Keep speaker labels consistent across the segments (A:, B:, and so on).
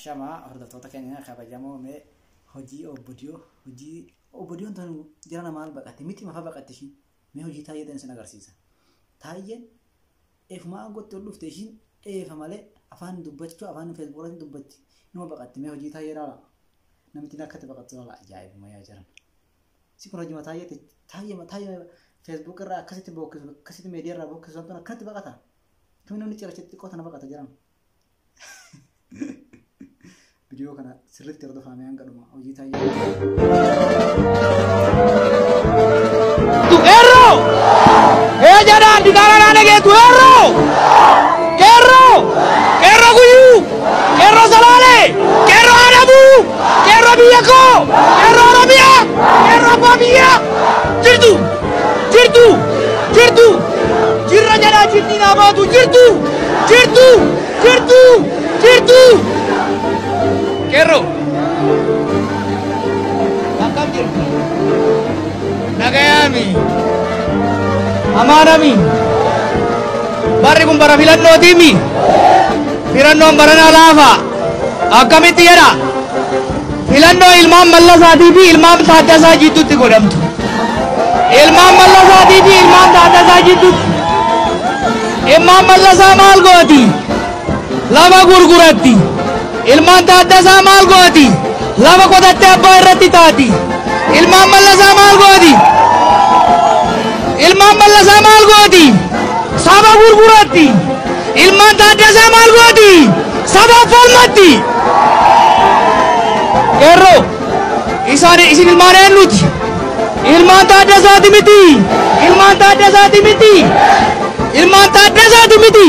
A: Ashamaa hordoftoota keenya kabajamoo mee hojii obbodiyoo hojii obbodiyoon tun jara maal baqatte miti mafa baqatte ishiin mee hojii taayyee isin agarsiisa. Taayyeen eefumaa aangootti ol dhufte ishiin dheefa malee afaan dubbachuu afaan feesbuukirratti dubbatti numa baqatte mee hojii taayyee ilaala. Namti akkatti baqattu ilaala ajaa'ibuma yaa jiran. Si kun hojii taayyee taayyee taayyee feesbuuk irraa akkasitti bookkisu akkasitti miidiyaa irraa bookkisu wantoon akkanatti baqata. Tumi namni cirracha xiqqoo tana baqata jiran. Viidiyoo kana sirriitti hordofamee hanga dhuma hojii taayyee.
B: Tu qeerroo! Ee jedhaan dikaara naa dhageettu qeerroo! Qeerroo! Qeerroo guyyuu! Qeerroo Salaalee! Qeerroo Adabuu! Qeerroo biyya koo! Qeerroo Oromiyaa! Qeerroo abbaa biyyaa! Jirtu! Jirtu! Jirtu! Jirra jedhaa jirti naa baatu jirtu! Jirtu! Jirtu! Jirtu! Qeerroo! Akkam jirtu? Nagayaami. Amaanami. Barri kun bara filannootiimi. Filannoon baranaa laafa. Akkamitti jedha? Filannoo ilmaan Mallasaatii fi ilmaan Taaddasaa jidduutti godhamtu. Ilmaan Mallasaatii fi ilmaan Taaddasaa jidduutti. Ilmaan Mallasaa maal gooti? Lafa gurguratti. Ilmaan Taaddasaa maal gooti? Lafa qotattee abbaa irratti taati. Ilmaan Mallasaa maal gooti? Ilmaan Mallasaa maal gooti? Saba gurguratti. Ilmaan Taaddasaa maal gooti? Saba falmatti. Qeerroo isaan isin ilmaan eenyuti? Ilmaan Taaddasaati miti. Ilmaan Taaddasaati miti. Ilmaan Taaddasaati miti.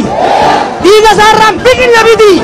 B: Dhiiga isaarraan biqilna miti.